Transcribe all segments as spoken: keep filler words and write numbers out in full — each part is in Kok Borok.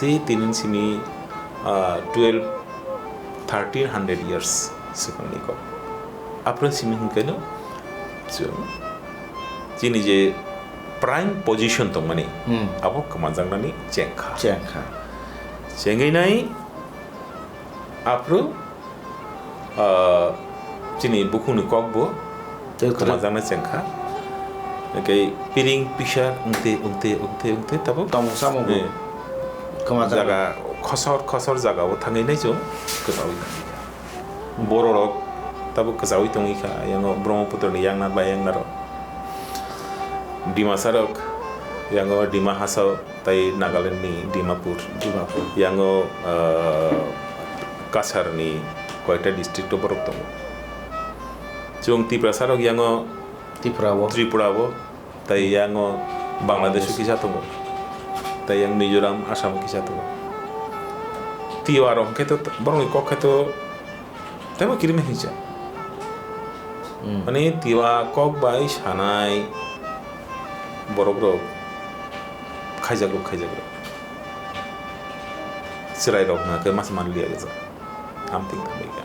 Tei tini simi, ah, twelve, thirteen hundred years swkangni kok. Aphuru simi hwnkhe no chwng chini je prime position tongmani, Hmm. abo kwmajaknani chengkha. Chengkha. Chengwi nai aphuru ah, chini bukhukni kokbo Tei kwrwi. Kwmajaknai chengkha. Hwnkhe piring pisar wngte, wngte, wngte, wngte tabuk, Tongmung samung bo eh, kwmajaknai. Jaga khosor, khosor jagao thangwi nai chwng kwchaui tongkha. Bororok tabuk kwchaui tongwi kha, yango Brahmaputrani yaknar bai yaknaro. Dimasarok yango Dima Hasao, tai Nagalandni Dimapur. Dimapur. Yango, ah, Kasarni koita district o borok tongo. Chwng Tiprasarok yango Tripura o. Tripura o, tai yango Bangladesh o kisa tongo. Tai yang Mizoram, Assam o kisa tongo. Tiwa rok hwnkhe to borokni kok khe to Teibo kirima hinsa. Hmm. Mane Tiwa kok bai sanai borok rok khaijak rok, khaijak rok. Chwrai rok hwnkhe masa man liya gajak. Amtwng thamwi kha.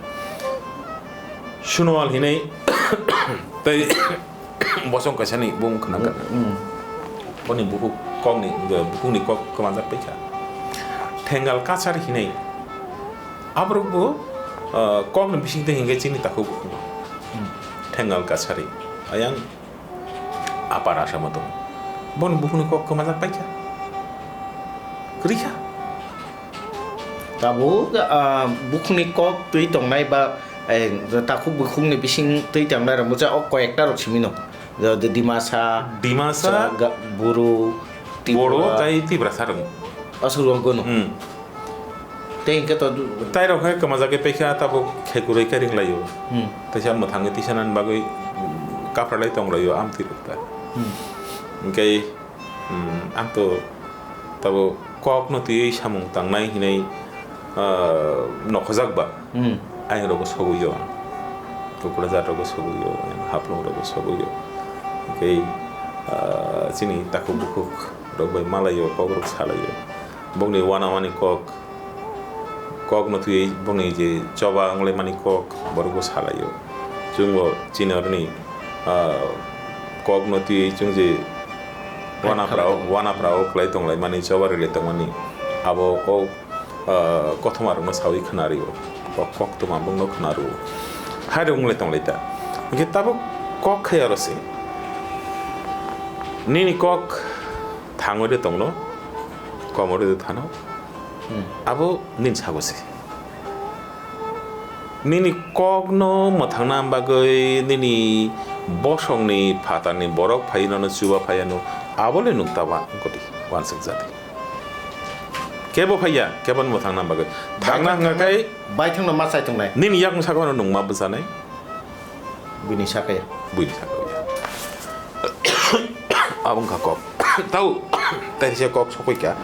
Sunual hinwi tei Bosong kaisani bung khna kha. Hmm. Boni bukhuk kokni, bukhukni kok kwmajak paikha. Thengal Kachari hinwi. Aborok bo, ah, kokni bisingtwi hinkhe chini takhuk bukhuk. Hmm. Thengal Kachari. Ayang Upper Assam o tongo. Boni bukhukni kok kwmajak paikha. Kwrwi kha. Tabuk, ah, bukhukni kok twi tongnai ba, eh, takhuk bukhukni bising twi tongnai rok bwsa o koyekta rok simi no. Jodi Dimasa, Dimasa, Chaga, Buru, Boro Tripura. Tai Tiprasa rok. Aswk rok gono. Hmm. Tei hwnkhe to du- Tai rok hai kwmajak khe paikha tabuk khekurwi khe ringlaio. Hmm. Teisa mwthangwi tisanani bagwi, mm, kaphralai tonglaio amtwi rok ta. Hmm. Hwnkhe Hmm, ang to tabo kokno twiwi samung tangnai hinwi, ah, nokhojak ba. Hmm. Ayang rogo sogwi o. Kukra jat rogo sogwi o, Haflong rogo sogwi o. Hwnkhe, ah, chini takhuk bukhuk rok bai malaio, kok rok salaio. Bongni wanamani kok, kokno twiwi bongni je choba wnglaimani kok, borokbo salaio. Chwngbo chini oroni, ah, kokno twiwi chwng je wanaprao, wanaprao kwlai tonglaimani, choba rwlai tongmani, abo o, ah, kothoma rokno sawi khwnario, kok, koktwma bongno khwnario. Hairok wnglaio tonglaita. Hwnkhe tabuk kok khe aro se. Nini kok thango de tongno, komo de thano. Hmm. Abo nini sago se. Nini kokno mwthangna bagwi nini bosongni phatarni borok phai nono chuba phai ano, abo le nuk ta wa-, wngkoti, wansuk jati. Kebo phaiya, kebo mwthangna bagwi. Thangna hwnga khai baithangno ma chai tongnai. Nini yakung sakano nungma bwchanai. Buini sakaya. Buini sakaya. Abo wngkha kok. Tau, taisa kok sokoi kha.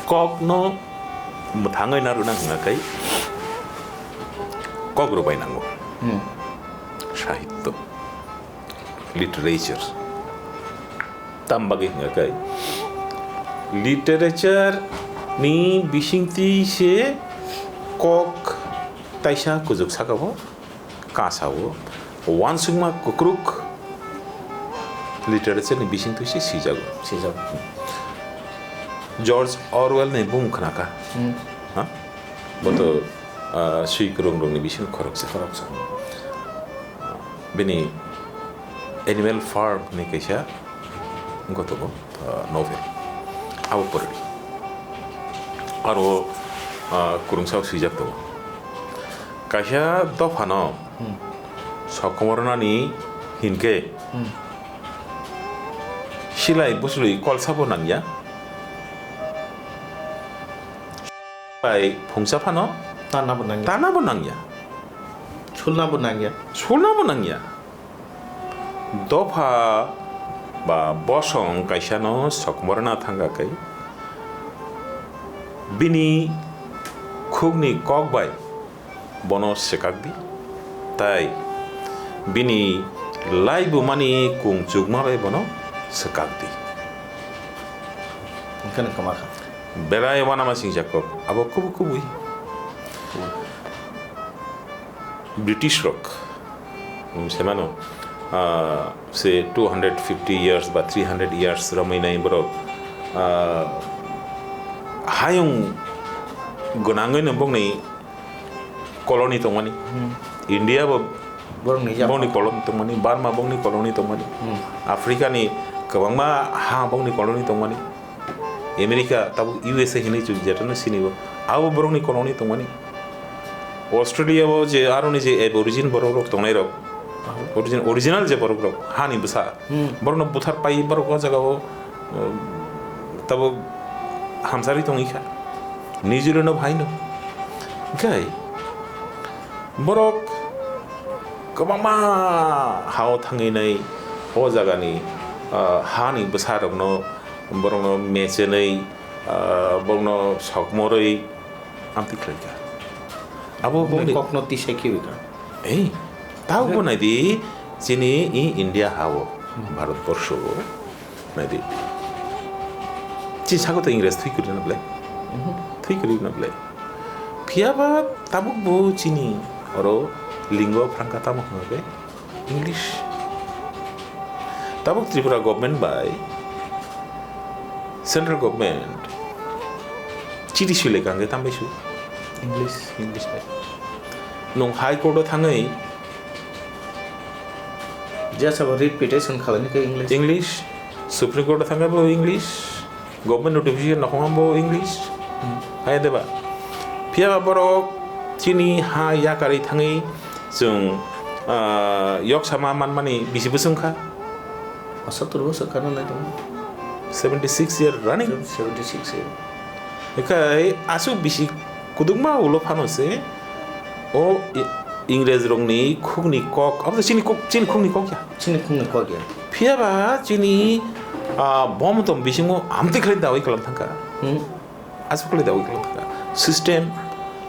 Kokno mwthangwi narwkna hwnga khai kok rwbai nango. Hmm. Sahitto, literature. Tam bagwi hwnga khai literature ni bisingtwi se kok taisa kujuk saka o, kasa o, uansukma kukruk literature ni bisingtwi se swijago. Swijago. George Orwell ni bung khna kha. Hmm. Ha? Bo to, ah, swi kwrwng rokni bisingo khoroksa. Khoroksa. Bini Animal Farm ni kaisa wngkha tongo, ah, novel. Abo pori. Aro, ah, kwrwngsa swijak tongo. Kaisa dophano Hmm. sokomornani hinkhe Hmm. silai bwchlwi kolsabo nangya. Bai phungsa phano Tanabo nangya. tanabo nangya. Sulnabo nangya. Sulnabo nangya. Dopha ba bosong kaisano sokomorna thangkha khe bini khukni kok bai bono swkak di, tai bini laibumani kung chukma bai bono swkak di. Kwma kha. Belai uanama singjak kok, abo kubui kubui. British rok, um, semano, ah, se two hundred fifty years ba three hundred years romwi nai borok, ah, hayung gwnangwi no bongni colony tongmani. Hmm. India bo borokni yapha. Bongni colony tongmani, Burma bongni colony tongmani. Hmm. Africa ni kwbangma ha bongni colony tongmani. America, tabuk U S A hinwi chwng jeto no sini bo. Abo borokni colony tongmani. Australia o je aroni je aborigine borok rok tongnai rok, origin-, original je borok rok, hani bwsa. Hmm. Borokno buthar pai borok o jaga o, um, tabuk hamsari tongwi kha. New Zealand o bo haino. Hwnkhe borok kwbangma ha o thangwi nai o jagani, ah, hani bwsa rokno borokno mechenwi, ah, borokno sokmorwi amtwi khlai kha. Abo bongni kokno tisai khibi kha. Ei, tabo bo nai di, chini i India ha o, hmm, Bharat borsho o, nai di. Chini sago to Ingres thwi kwrwi na belai. Mhm. Thwi kwrwi na belai. Phiya ba tabuk bo chini oro lingo phrang kha tamo hwnba khe English. Tabuk Tripura government bai central government chiti sui lai kangkhe tambai su? English. English bai. Nwng High Court o thangwi jesa bo writ petition khalai khe English. English. Supreme Court o thangkhe bo English. Government notification nakhungma bo English. Hmm. Hai de ba? Phiya ba borok chini ha yakarwi thangwi chwng, ah, yok sama manmani bisi bwswng kha. Asattur bosor kana nai tongo. Seventy six year running. Seventy six year. Ekai aswk bisi kudukma ulo phano se o I-, Ingres rokni khukni kok, abo to chini kok, chini khukni kok ya. Chini khukni kok ya. Phiya ba chini, ah, bom tom bisingo amtwi khlai dawi kalam thangkha. Hmm. Aswk khlai dawi kalam thangkha. System,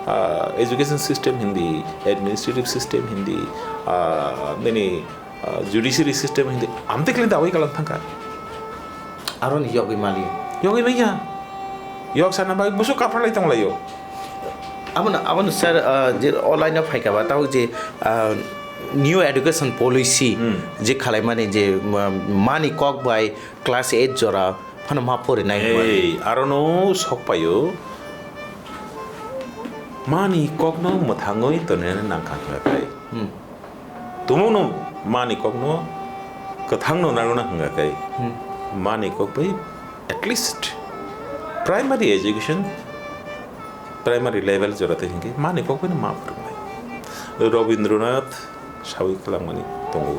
ah, education system hindi, administrative system hindi, ah, nini ah, judiciary system hindi amtwi khlai dawi kalam thangkha. Aroni yogwi mali. Yogwi manya. Yok sana bai busuk kaphalai tonglaio. Abono, abono sir, ah, je online o phaikha ba, tao je, ah, new education policy, hmm, je khalaimani je, ma-, mani kok bai class eight jora phano ma porinai hwnwi. Ei, arono sokpaio. Mani kokno mwthangwi tonina nangkha hwnwi khai. Hmm. Tumungno mani kokno kwthangno narwkna hwnga khe, hmm, mani kok bai at least primary education, primary level jora tei hinkhe mani kok bai ma phwrwngnai. Rabindranath sawi kwlangmani tongo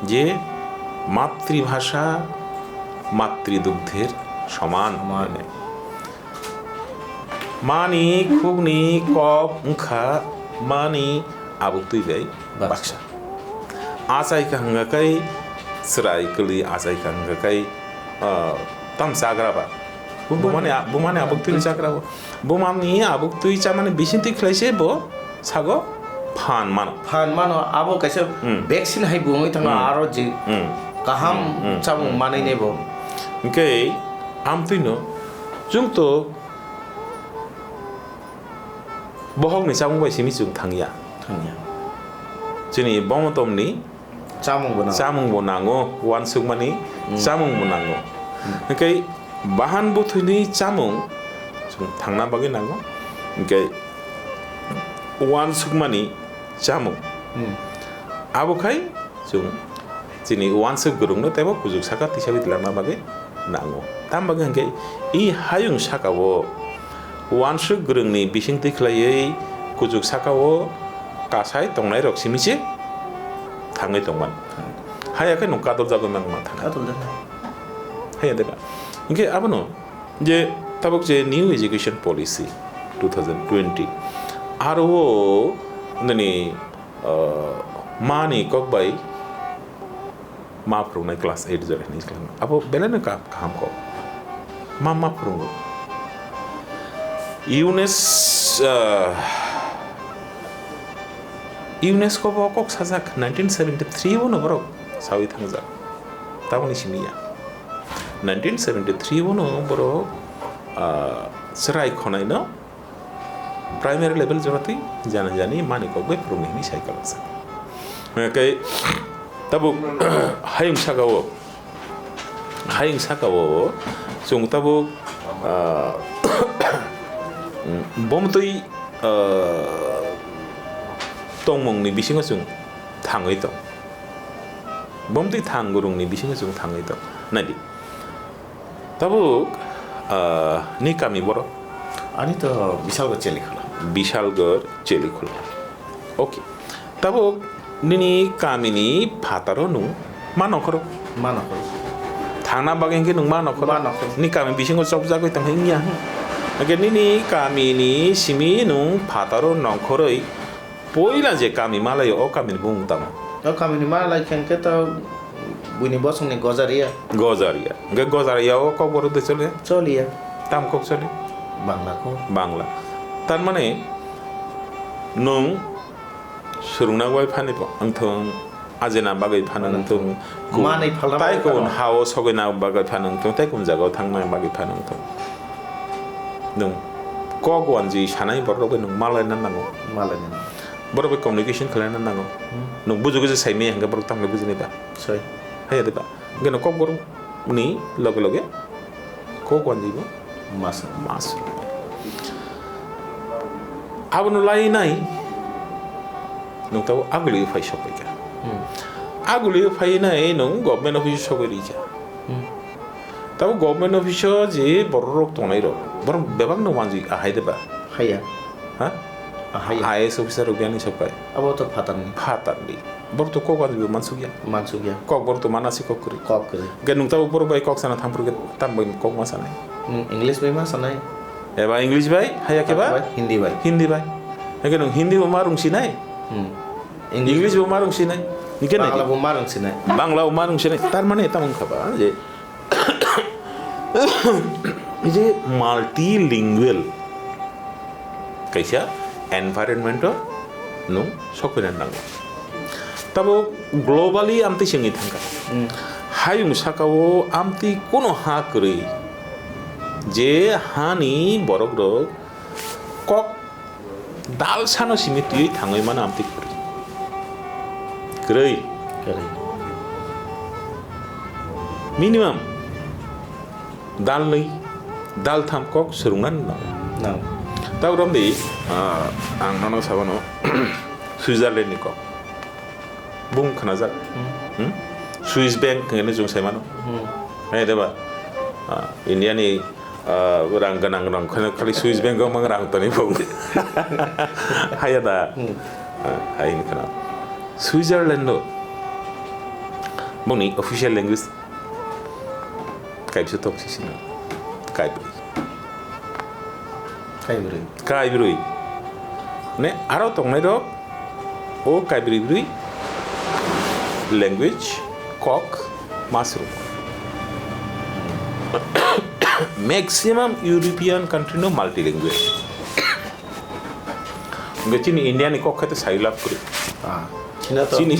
je, "Matribhasha matridugdher soman," soman hinwi. Mani khukni kok wngkha mani abuktwi bai baksa. Baksa. Achai kha hwnga khe chwrai kwlwi achai kha hwnga khe, ah, tam chagra ba. Bumani a-, bumani abuktwi ni chagra bo. Bumani abuktwi chamani bisingtwi khlai se bo sago phan mano. Phan mano, abo kaisa, hmm, vaccine hai bo wngwi thangno, hmm, aro je, hmm, kaham, hmm, hmm, chamung, hmm, manwi, hmm, nai bo. Hwnkhe amtwino chwng to bohokni chamung bai simi chwng thangya. Thangya. Chini bomotomni chamung bo nango. Chamung bo nango, uansukmani, hmm, chamung bo nango. Hmm. Hwnkhe bahan bwthwini chamung chwng thangna bagwi nango. Hwnkhe uansukmani chamung. Hmm. Abo khai chwng chini uansuk gwrwngno teibo kujuk saka tisawi twlangna bagwi nango. Tamo bagwi hwnkhe i hayung sakao uansuk gwrwngni bisingtwi khlaiwi kujuk sakao kasai tongnairok simi se thangwi tongmani. Haya khe nwng kadol jagwi mangma thangkha. Kadol jaknai. Haya deba. Hwnkhe abono je tabuk je New Education Policy two thousand twenty, aro o nini, ah, mani kok bai ma phwrwngnai class eight jora hinwi swlangno. Abo belaino ka-, kaham kok. Ma, ma phwrwngo. UNES-, ah, UNESCO bo kok sajak nineteen seventy three o no borok sawi thangjak. Taboni simi ya. Nineteen seventy three o no borok, ah, chwrai khonai no primary level jora twi jani jani mani kok bai phwrwngni hwnwi sai kwlaksa. Hwnkhe tabuk hayung saka o, hayung saka o chwng tabuk, ah, bomtwi, ah, tongmungni bisingo chwng thangwi tong. Bomtwi thang gurungni bisingo chwng thangwi tong. Naidi. Tabuk, ah, ni kami borok? Ani to Bishalgarh Chelikhula. Bishalgarh Chelikhula. Okay. Tabuk nini kamini phataro nwng ma nokhoro? Ma nokhoro. Thangna bagwi hwnkhe nwng ma nokhoro? Ma nokhoro. Ni kami bisingo chopjagwi tong wngya? Mhm. Hwnkhe nini kamini simi nwng phataro nongkhorwi Puila je kami malaio, o kamini bumung tamo? O kamini malai khe hwnkhe to buini bosongni Gojaria. Gojaria. Hwnkhe Gojaria o kokborok de chole? Choliya. Tam kok chole? Bangla kok. Bangla. Tar mane nwng swrwngna bai phani bo wngthong, ajina bagwi phano wngthong, manwi phalna bagwi phano. Tai kubun hao sogwina bagwi phano wngthong, tai kubun jagao thangna bagwi phano wngthong. Nwng kok wanjwi sanai borok bai nwng malaina nango. Malaina nango. Borok bai communication khlaina nango. Hmm. Nwng bujugo je saimaya hwnkhe borok tamni bujini ba? Soi. Haiya de ba? Hwnkhe nwng kok borok ni loge loge kok wanjwi bo masa. Masa. Abono lainai nwng tabuk aguli phai sokphaikha. Hmm. Aguli phainai nwng government office sogwi rikha. Hmm. Tabuk government office o je borok rok tongnai rok, borok bebak no wanjwi ahai de ba? Haiya. Ha? Ahaiya. I A S officer rok yani sokpai. Abo to phatarni. Phatarni. Borok to kok ani bo mansukya. Mansukya. Kok borok to mana si kok kwrwi. Kok kwrwi. Ge nwng tabuk borok bai kok sana thangphuru ge tam bai kok ma sanai. Nwng English bai ma sanai. Eba English bai, haiya khe ba? Bai, Hindi bai. Hindi bai. Hege nwng Hindi bo ma rung sinai. Hmm. English bo ma rung sinai. Nike nai. Bangla bo ma rung sinai. Bangla bo ma rung sinai. Tar mane tamo wngkha ba je Ei je multilingual kaisa environment o nwng sokphaina nango. Tabo globally amtwi se wngwi thangkha. Hmm. Hayung saka o amtwi kuno ha kwrwi je hani borok rok kok Dal sano simi twiwi thangwi mano amtwi kwrwi. Kwrwi. Kwrwi. Minimum dal nwi, dal tham kok swrwngna nango. Nango. Tabuk romdi, ah, ang nono sabano Switzerland ni kok. Bung khnajak. Hmm. Hmm? Swiss bank hwnwi chwng sai mano. Hmm. Hai deba? Ah, India ni, ah, rang gwnang rang kheno khali Swiss bank o mang rang toni bung. Haya da. Hmm. Ah, hai hwn kheno. Switzerland o bungni official language kaibisa tong sisino. Kaibrwi. Kaibrwi. Kaibrwi. Ne aro tongnai rok o kaibrwi brwi language kok masruk. Maximum European country no multilingual. Hwnkhe chini India ni kok khe to sai lab kwrwi. Ah, chini to chini,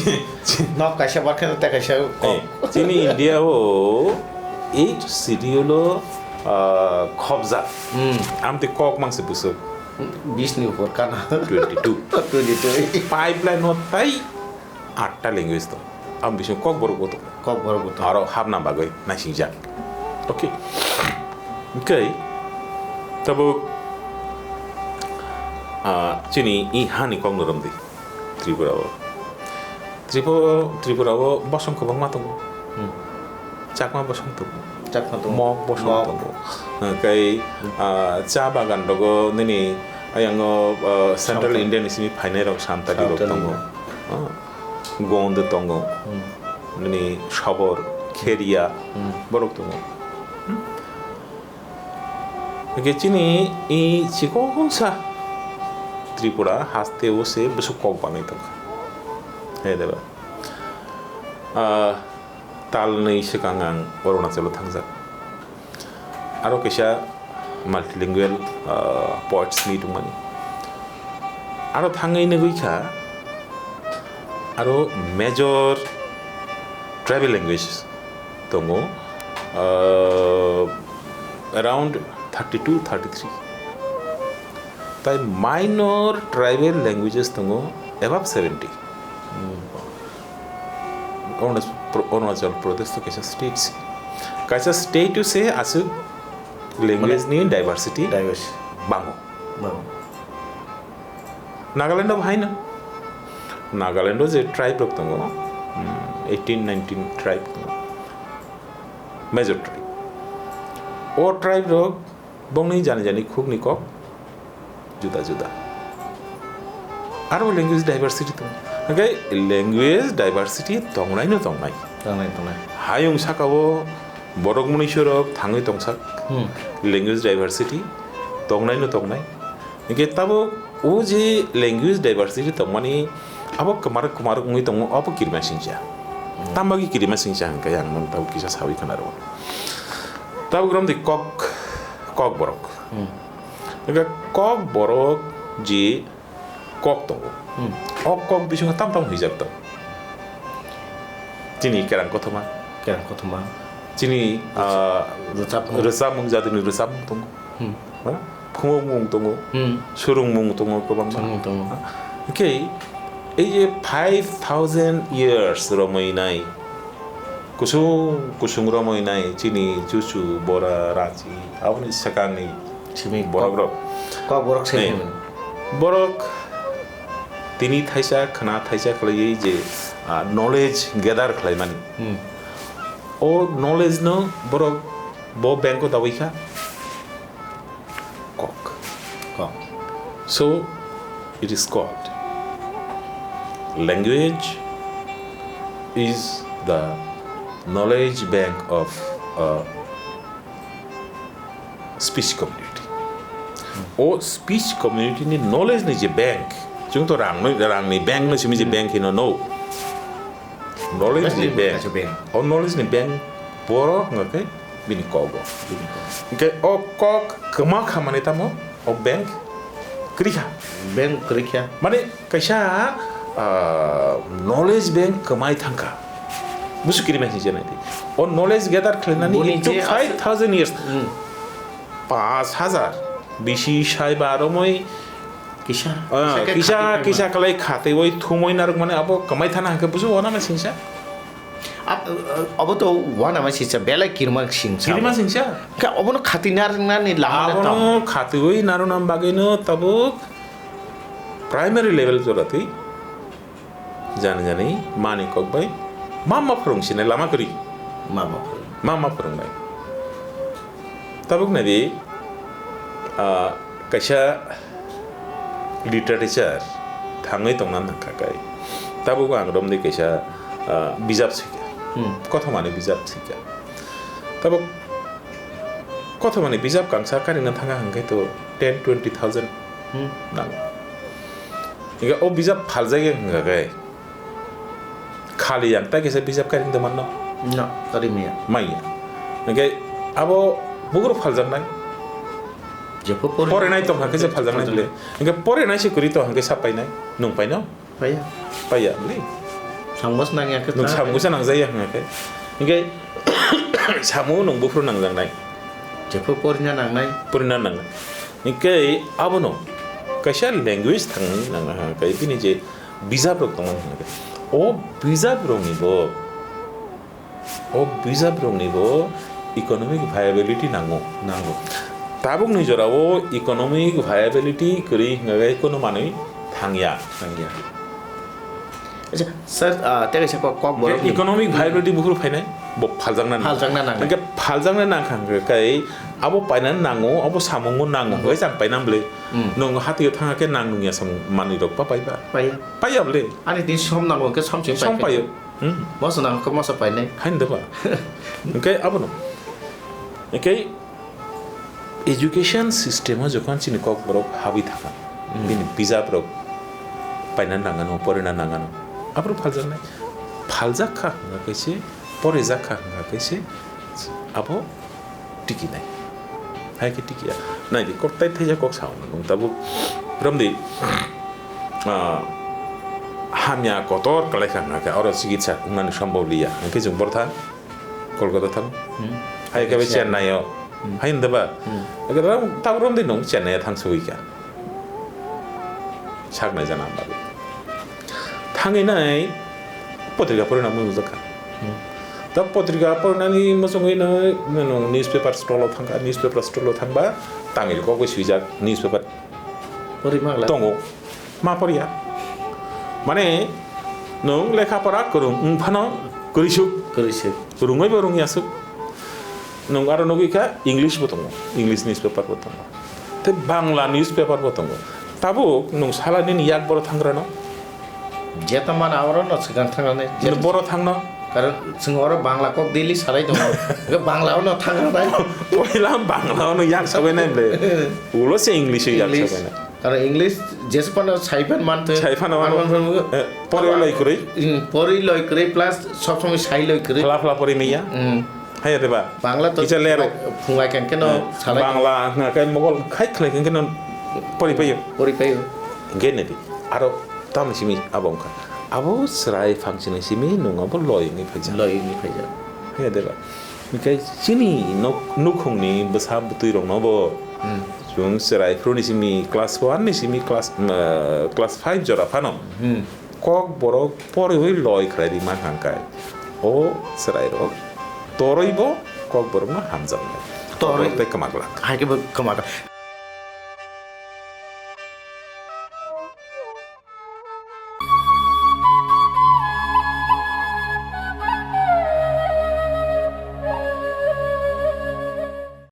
nok kaisa bar khe tei kaisa kok. Eh, chini India o eight schedule o, ah, khobjak. Hmm. Amtwi kok mangse bwswk. Bis ni upor kana. Twenty two. Twenty two. Pipeline o tai atta language tong. Ang bising Kokborok bo tong. Kokborok bo tong. Aro hapna bagwi naisingjak. Okay. Hwnkhe tabuk, ah, chini i hani kok no romdi Tripura o. Tripura, Tripura o bosong kwbangma tongo. Hmm. Chakma bosong tongo. Chakma tongo. Mok bosong Mok. Tongo. Hwnkhe, ah, cha bagan rogo nini ayango, ah, Central Santali. India ni simi phainai rok Santali rok Santali. Tongo. Ah. Gond tongo, hmm, nini Sobor, Kheria, hmm, borok tongo. Hmm? Hwnkhe chini i chikon sa Tripura haste o se bwswk kok banwi tongkha. Hai deba. Ah, talnwi swkang ang Arunachal o thangjak. Aro kaisa multilingual, ah, poets meet wngmani. Aro thangwi nugwi kha, aro major tribal language tongo, uh, around thirty-two, thirty-three. Tai minor tribal languages tongo above seventy. Arunach-, Pro-, Arunachal Pradesh to kaisa state se. Kaisa state o se aswk language ni diversity Diverse. Bango. Bango. Nagaland o bo haino. Nagaland o je tribe rok tongo, hmm, eighteen, nineteen tribe tongo. Major tribe. O tribe rok bongni jani jani khukni kok juda juda. Aro language diversity tongo. Hwnkhe language diversity tongnaino tongnai. Tongnai, tongnai. Hayung sakao borok mwnwisorok thangwi tongsak. Hmm. Language diversity tongnaino tongnai. Hwnkhe tabuk o je language diversity tongmani abo kwmarok kwmarok wngwi tongo, abo kirima singcha. Hmm. Tamo bagwi kirima singcha hwnkhe ang nung tabuk kisa sawi khna rwo. Tabuk romdi kok, kok borok. Hmm. Hwnkhe kok borok je kok tongo. Hmm. O kok bisingo tam tam hwijak tongo. Chini kerang kothoma. Kerang kothoma. Chini, ah, rwchapmung. Rwchapmung, jatini rwchapmung tongo. Hmm. Ha? Phungukmung tongo. Hmm. Surungmung tongo kwbangma. Surungmung tongo. Ha? Hwnkhe, ei je five thousand years romwi nai, kusung kusung romwi nai, chini chuchu, bora, rachi, aboni swkangni simi borok rok. Kok borok se Nei. Borok tini thaisa, khna thaisa khlaiwi je, ah, knowledge gather khlaimani. Hmm. O knowledge no borok bo bank o dawi kha. Kok. Kok. So, it is called language is the knowledge bank of a speech community. O speech community ni knowledge ni je bank, chwng to rang noi, rang ni bank no simi je bank hino no. Knowledge ni bank. Knowledge ni bank. O knowledge ni bank boro hwnga khe bini kok o. Hwnkhe o kok kwma khamani tamo o bank kwrwi kha. Bank kwrwi kha. Mane kaisa, ah, knowledge bank kwmai thangkha. Busu kirima hinwi nai di. O knowledge gather khlainani boni it took je five thousand years. Hmm. Paanch hajar bisi sai ba romoi kisa, ah, kisa khe kisa, khatwi kisa khlai khatwi oi thumoi narwk mane abo kwmai thana hwnkhe busu wana ma singsa. Ab-, abo to wana ma singsa, belai kirima singsa. Kirima singsa? Khe obono khatwi narwknani lama abono tam. Khatwi narwkna bagwino tabuk primary level jora twi jani jani mani kok bai ma ma phwrwng sinai lama kwrwi. Ma ma phwrwng. Ma ma phwrwngnai. Tabuk nai di, ah, kaisa literature thangwi tongna nangkha kai. Tabuk ang romdi kaisa, ah, bijap sika. Hmm. Kothomani bijap sika. Tabuk kothomani bijap kangsa karina thanga hwnkhe to ten, twenty thousand Hmm. nango. Hingke o bijap phaljak ya hwnkha khe khali yang tai kaisa bijap kairing de manno? No, kari maya. Maya. Hingke abo bugruk phaljaknai. Jepho pore- Porenai tongkha khe je phaljaknai bole. Hingke porenai se kwrwi tongkha khe sa painai, nung paino? Paiya. Paiya bole. Samung se nangya khe Nung ta samung se nangjaya hwnkha khe. Hingke samung nung buphuru nangjaknai. Jepho porina nangnai. Porina nangnai. Hingke abono kaisa language thangwi nangna hwnkha khe bini je bijap rok tongmani hwnka khe, o bijap rokni bo, o bijap rokni bo economic viability nango. Nango. Tabukni jorao economic viability kwrwi hwnka khe kunu manwi thangya. Thangya. Acha, sir, ah, tei kaisa kok, kok borok ni economic viability buphuru phainai, bo phaljakna nang. Phaljakna nang. Hingke phaljakna nang kha hwnkhe kai abo painani nango, abo samungo nango, hwnkhe chang painang bwle. Hmm. Nwng hatio thangkhe nang nungya samung manwi rok pa paiba? Paiya. Paiya bwle. Ani tin som nango hwnkhe som chini Som paikha. Paio. Hmm. Moso nango hwnkhe moso painai. Hain deba. Hwnkhe abono. Hwnkhe education system o jokhon chini kokborok habwi thangkha, hmm, bini bijap rok paina nangano, porina nangano, aphuru phaljaknai. Phaljak kha hwnkha khe se, porijak kha hwnkha khe se abo tikinai. Hai khe tikiya. Nai di, kok tai thaisa kok sa hwnwi nung tabuk romdi, ah, hamya kotor kalai kha hwnkha khe oro chikitsa wngnani sombhob liya. Hwnkhe chwng bortha Kolkata thang. Hmm. Hai khe Chennai. Chennai o. Hmm. Hai hwnda ba? Hmm. Tabuk romdi nung Chennai o thang sugwi kha. Saknai jana bagwi. Thangwi nai potrika porina mung jakha. Hmm. Ta potrika porinani muchungwi no, no, no, newspaper stall o thangkha, newspaper stall o thangba Tamil kok bai swijak newspaper Pori magla. Tongo. Ma poriya. Mane, nwng lekha pora kwrwng wng phano kwrwisuk. Kwrwisuk. Rwngwi bo rwngya suk. Nwng aro nugwi kha English bo tongo. English newspaper bo tongo. Tei Bangla newspaper bo tongo. Tabuk nwng sala nini yak boro thangrano. Jeta mana oro no swkang thangrani. Nwng boro thangno. Karon chwng oro Bangla kok daily salai tongo. Bangla ono thangrani. Poila Bangla ono yak sabai nai ble. Ulo se English o yak English. Sabai nai. Karon English jesa phano sai phan mantwi. Sai phano mano. Pori loi kwrwi. Hmm, pori loi kwrwi plus sob somoi sai loi kwrwi. Phla phla pori maya. Hmm. Haya deba. Bangla to Kisa lero. Phungai kan keno salai. Bangla hwnga kai Mogol khai khlai kan keno pori payo. Pori payo. Hingke nedi. Aro tamni simi abo wngkha. Abo chwrai phangsini simi nung abo loi wngwi phaijak. Loi wngwi phaijak. Haya deba. Hingke chini nok nukhungni bwsa bwtwi rokno bo. Hmm. Chwng chwrai phuruni simi class one ni simi class, uh, class five jora phano. Hmm. Kokborok poriwi loi khlai rima hwnkhai, o chwrairok torwibo Kokborokno hamjaknai. Torwi- Kokborok tei kwmaglak. Hai khe bo kwmaglak.